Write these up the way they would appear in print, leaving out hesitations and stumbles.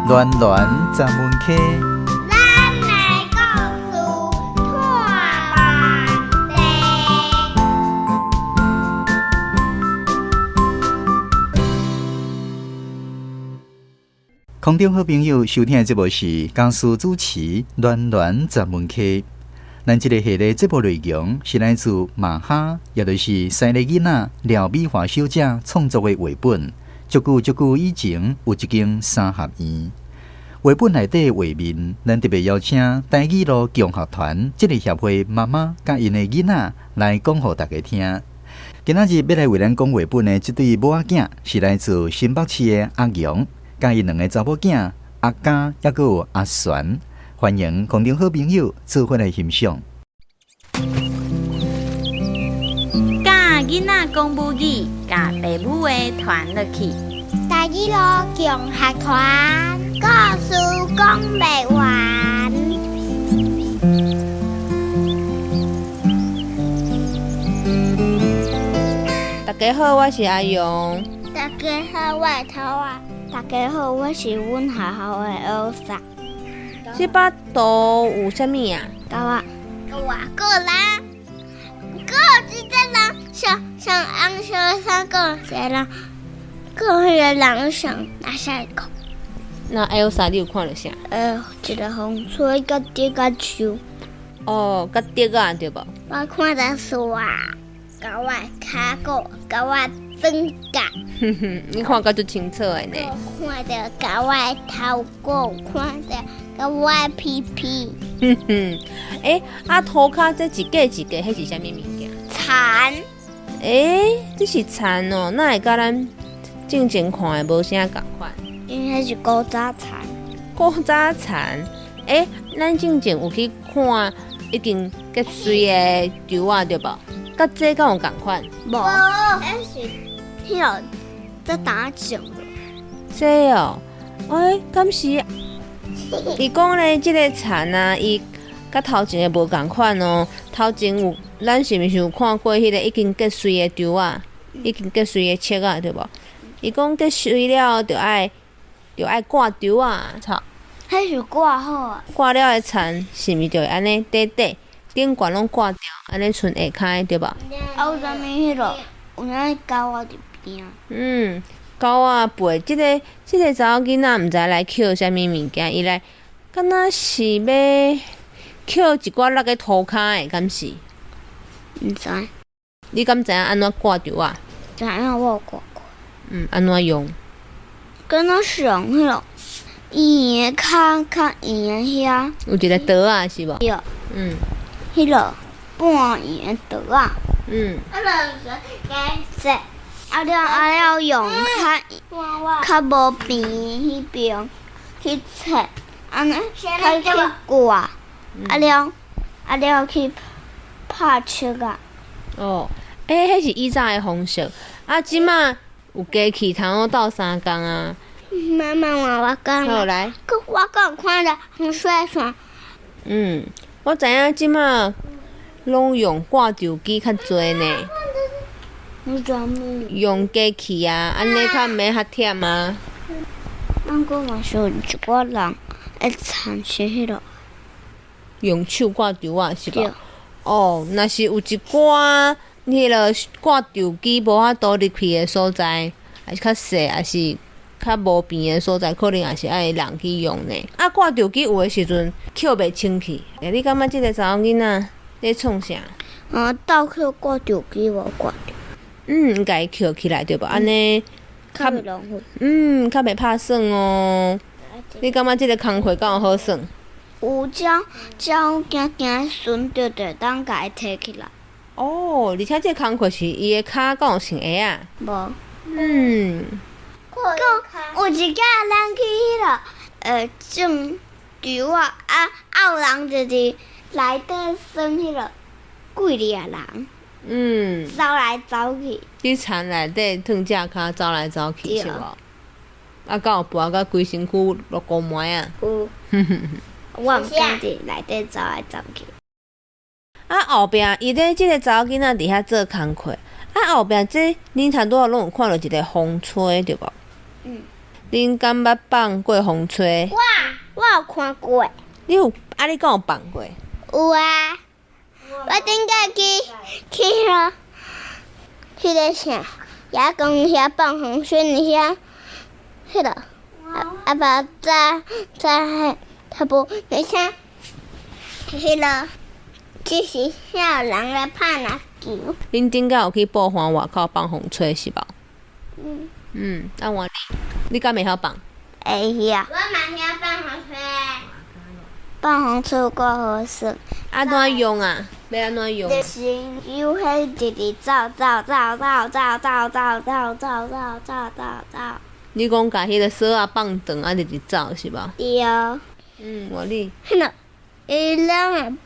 暖暖十门溪，咱的故事拖慢地。空中好朋友收聽的節目是江蘇主持暖暖十門溪。咱這個系列節目內容是來自馬哈，也就是西麗囡仔廖美華小姐創作的繪本。足久足久以前，有一間三合院。繪本內底畫面，咱特別邀請台語路共學團這个協會媽媽佮𪜶的囡仔來講予大家聽。今仔日欲來為咱講繪本的這對母仔囝，是來自新北市的阿勇，佮𪜶兩个查某囝阿嘉，猶閣有阿璇。歡迎空中好朋友做伙來欣賞。教囡仔講母語，共爸母的傳落去。台語路共學團，故事講袂完。大家好，我是阿勇。大家好，我是桃仔。大家好，我是阮學校的 Elsa。這擺圖有啥物啊？狗仔，狗仔，狗人，狗一個人像像紅小三個一個人，狗彼个人像哪啥個？那 Elsa 你有看著啥？一个風吹佮竹仔樹。哦，佮竹仔對無？我看著樹啊，狗仔跤骨，狗仔轉角。哼哼，你看甲足清楚的呢。我看著狗仔頭骨，看著狗仔屁屁。哼哼，欸，啊，塗跤這一格一格，彼是啥物物件？田。欸，這是田哦，哪會佮咱進前看的無啥仝款？因為彼是古早田。古早田，欸，咱進前有去看已經結穗的稻仔對無？佮這敢有仝款？無，彼是彼个這當種的。這哦，欸，敢是？伊講咧，這个田啊，伊佮頭前的無仝款哦。頭前有，咱是毋是有看過彼个已經結穗的稻仔，已經結穗的粟仔對無？伊講結穗了後，著愛掛稻仔草。彼是掛好啊。掛了的田是毋是就會按呢短短頂懸攏掛掉，按呢賰下跤的對無？啊，有啥物彼个有啥狗仔佇邊仔？嗯，狗仔陪這个這个查某囡仔毋知來抾啥物物件，伊來敢若是欲抾一寡落咧塗跤的，敢是？毋知。你敢知影按怎掛稻仔？知影，我有掛過。嗯，按怎用？敢若是用彼个圓的較較圓的遐。有一个桌仔是無？對。彼个半圓的桌仔。啊，就是啊了啊了用較較無平彼邊去切，按呢較去掛，啊了啊了去拍粟仔。哦，欸，彼是以早的方式，啊，這馬有機器通好鬥相共啊。媽媽，我講。好來。我閣有看著風雪山。嗯，我知影這馬攏用掛稻機較濟呢。用機器啊，按呢較毋免較忝啊。毋過嘛是有一寡人會田是彼个。用手掛稻仔是無？哦，若是有一寡彼个掛稻機無法度入去的所在，抑是較細，抑是較無便的所在，可能也是愛人去用呢。啊，掛稻機有的時陣抾袂清氣，欸，你感覺這个查某囡仔咧創啥？啊，鬥抾掛稻機無掛著。嗯，共伊抾起來對無？按呢較袂浪費。嗯，較袂拍耍哦。你感覺這个工課敢有好耍？有鳥鳥行行順著就會當共伊提起來。哦，而且這个工課是伊的跤敢有穿鞋仔？無。有一擺咱去彼个種稻仔，啊啊有人就佇內底耍彼个幾个人。走來走去。佇田內底褪只跤走來走去是無？啊，敢有跋甲規身軀落糊糜啊？有。我毋敢佇內底走來走去。啊，後壁伊咧這个查某囡仔佇遐做工課，啊，後壁這恁頭拄仔攏有看著一个風吹對無？恁敢捌放過風吹？我有看過。你有啊？你敢有放過？有啊，我頂擺去彼彼个啥，爺公遐放風吹，遐彼个阿爸在在差不多，而且彼个只是遐有人來拍籃球。恁頂擺有去布環外口放風吹是無？嗯。嗯，啊換你，你敢會曉放？會曉。我嘛曉放風吹。放風吹有夠好耍。按怎用啊？欲按怎用？就是有彼直直走走走走走走走走走走走走走。你講共彼个索仔放長啊，直直走是無？對。嗯，換你。彼个，伊攏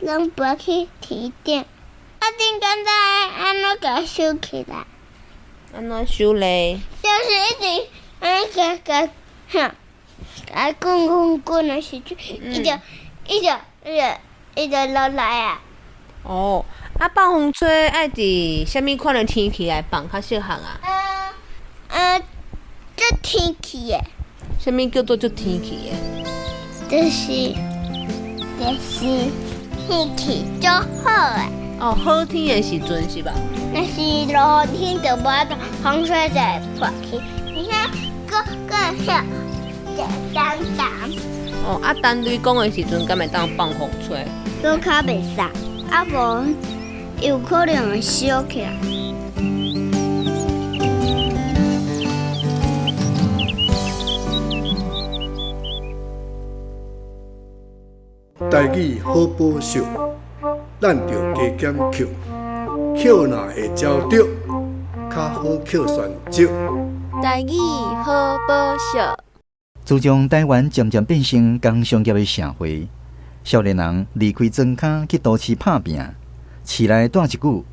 會攏飛去天頂。啊，頂敢知按怎共收起來？按怎收咧？就是一直按呢共共，吼，共滾滾滾的時陣，伊就伊就伊就伊就落來啊。哦，啊，放風吹愛佇啥物款的天氣來放較適合啊？足天氣的。啥物叫做足天氣的？就是天氣足好的。哦，好天的時陣是吧？若是落雨天就無法度，風吹就會破去，而且閣閣會會澹澹。哦，啊，等雷公的時陣，敢會當放風吹？閣較袂使，啊無有可能會燒起來。台語好寶惜，咱著加減抾，抾若會招著，較好抾旋石。台語好寶惜。自從台灣漸漸變成工商業的社會，少年人離開莊跤去都市拍拚，市內蹛一久，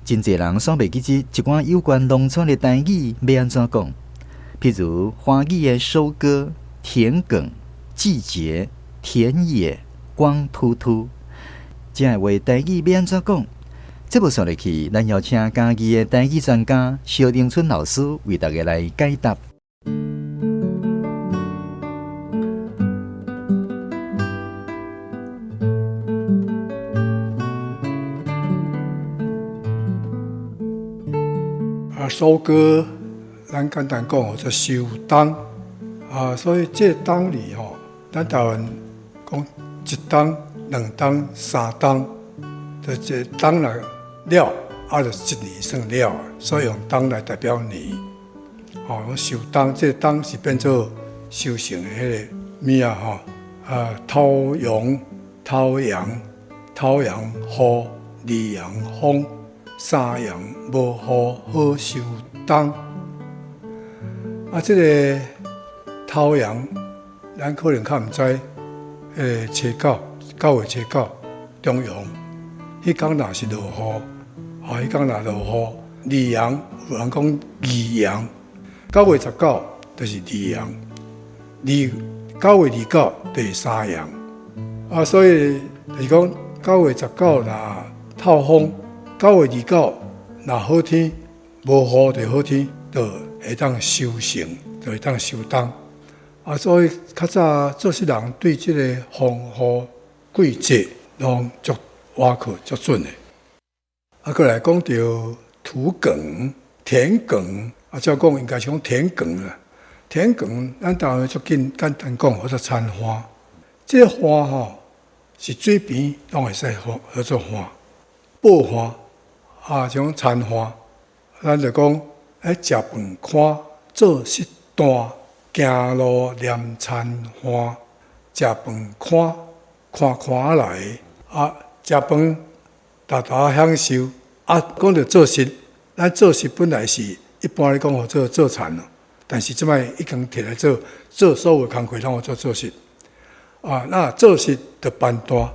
真濟人煞袂記得一寡有關農村的台語欲按怎講，譬如華語的收割、田埂、季節、田野、光禿禿，這个話台語欲按怎講？節目紲落去，咱邀請嘉義的台語專家蕭玲春老師為大家來解答。啊，收割，咱簡單講叫做收冬啊，所以這個冬字吼，咱台灣講一冬、兩冬、三冬，就這冬來了，啊，就一年算了，所以用冬來代表年。哦，收冬，這個冬是變做收成的彼個物仔吼。啊，頭陽、頭陽、頭陽雨，二陽風，三陽無雨好收冬。啊，這個頭陽，咱可能較毋知，彼個初九，九月初九，重陽，彼工若是落雨，吼，彼工若落雨，二陽有人講二陽，9月19就是二陽，9月29就是三陽。啊，所以就是講9月19若透風，9月29若好天，無雨就好天，就會當收成，就會當收冬。啊，所以較早做事人對這個風雨季節攏足倚靠足準的。啊，閣來講著土埂、田埂，啊，照講應該是講田埂啦。田埂，咱台灣足緊簡單講，叫做田岸。這個岸吼是水邊攏會使叫做岸，報岸啊，像田岸，咱就講食飯寬做事大，行路念田岸，食飯寬寬寬來啊，食飯沓沓享受啊。講著做事，咱做事本來是一般來講號做做田咯，但是這擺已經摕來做做所有工課攏號做做事啊。那做事就搬單，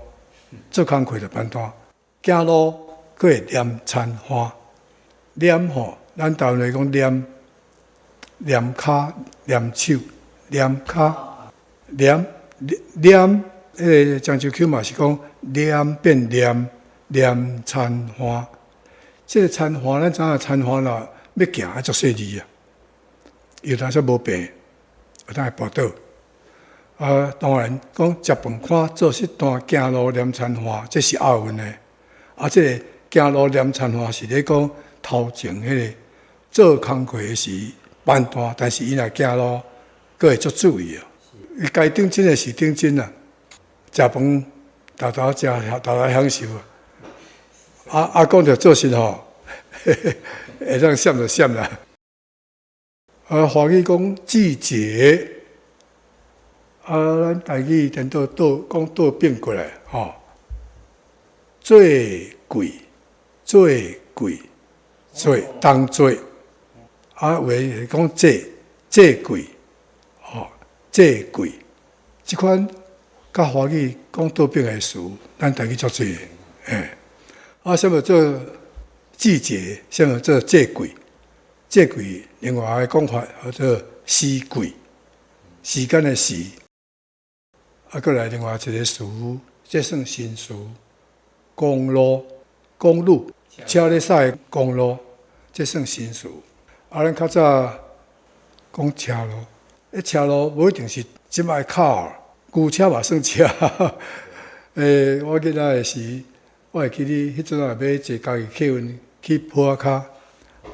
做工課就搬單，行路閣會念田岸，念吼，咱台灣來講念念跤、念手、念跤、念念，彼個漳州腔嘛是講念變念，念田岸。這個田岸，咱知影田岸啦，欲行愛足細膩啊，有當時無平，會當會跋倒。啊，當然講食飯看做穡單行路黏田岸，這是押韻的。啊，這个行路黏田岸是咧講頭前彼个做工課的時慢單，但是伊若行路，閣會足注意哦。伊該認真的是認真啊，食飯沓沓食，沓沓享受啊。啊啊，講著做事吼，會當閃就閃啦。啊，華語講季節，啊，咱台語顛倒倒講倒變過來吼，做季，做季，做當做，啊，有的講這這季，吼，這季，這款佮華語講倒變的詞，咱台語足濟，嘿。啊，啥物做季節？啥物做這季？這季另外一个講法叫做時季，時間的時。啊，閣來另外一个詞，這算新詞，公路，公路，車咧駛的公路，這算新詞。啊，咱較早講車路，彼車路無一定是這擺卡，牛車嘛算車。我記得的時，我會記得彼陣仔欲坐家己客運去埔仔跤，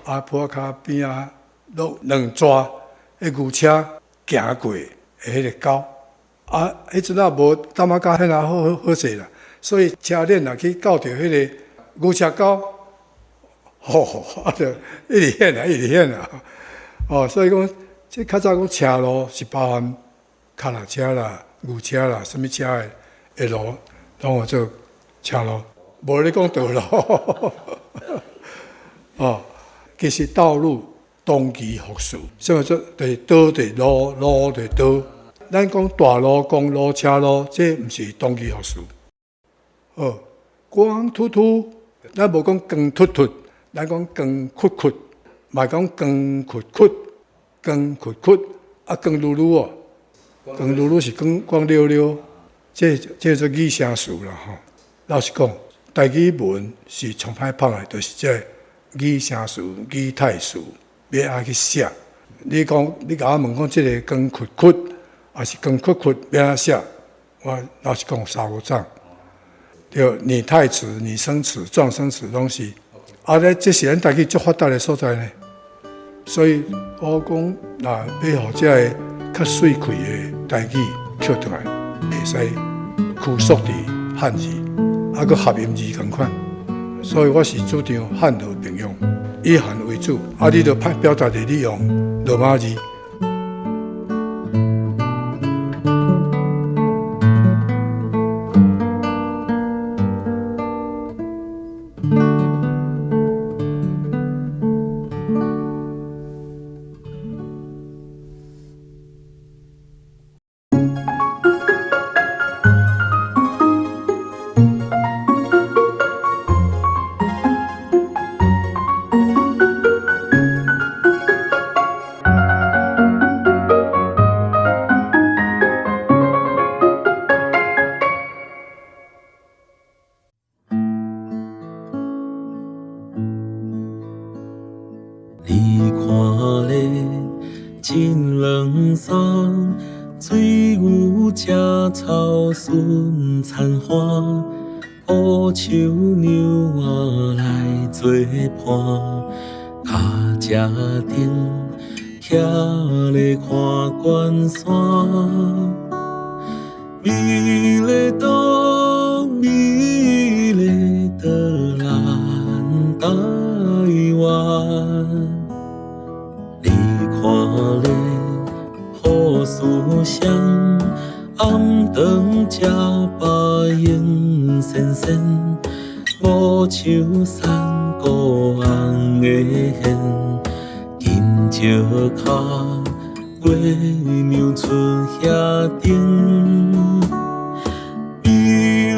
啊，埔仔跤邊仔攏兩逝，彼牛車行過的彼个溝，啊，彼陣仔無擔仔甲遐爾好好好勢啦，所以車鏈若去到著彼个牛車溝，吼，啊，就一直掀啊，一直掀啊，哦，所以講，這較早講車路是包含跤踏車啦、牛車啦、啥物車的的路，攏叫做車路。無咧講道路，哦，其實道路同義複詞，啥物做就是道就是路，路就是道。咱講大路、公路、車路，這毋是同義複詞。哦，光禿禿，咱無講光禿禿，咱講光禿禿，嘛講光禿禿，光禿禿，啊光禿禿哦，光禿禿是光光溜溜，這這做擬聲詞啦吼。老實講，台語文是上歹拍的，就是這个擬聲詞、擬態詞，欲按怎去寫。你講，你共我問講，這个光禿禿，抑是光禿禿，欲按怎寫？我老實講三五種。對，擬態詞、擬聲詞、狀聲詞攏是。啊，咧，這是咱台語足發達的所在呢。所以我講，若欲予這个較媠氣的台語捡轉來，會使拘束佇漢字，啊，閣合音字仝款。所以我是主張漢羅並用，以漢為主。啊，你著歹表達的，你用羅馬字。你看咧，真软松，水牛食草顺田花，乌树娘仔来做伴，跤车顶徛咧看关山，美丽岛，美丽岛咱台湾。你看咧，好思想，暗顿食饱闲仙仙，无树山谷红的线，金石跤月娘出遐顶，美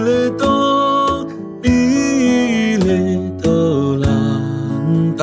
丽岛，美丽岛咱台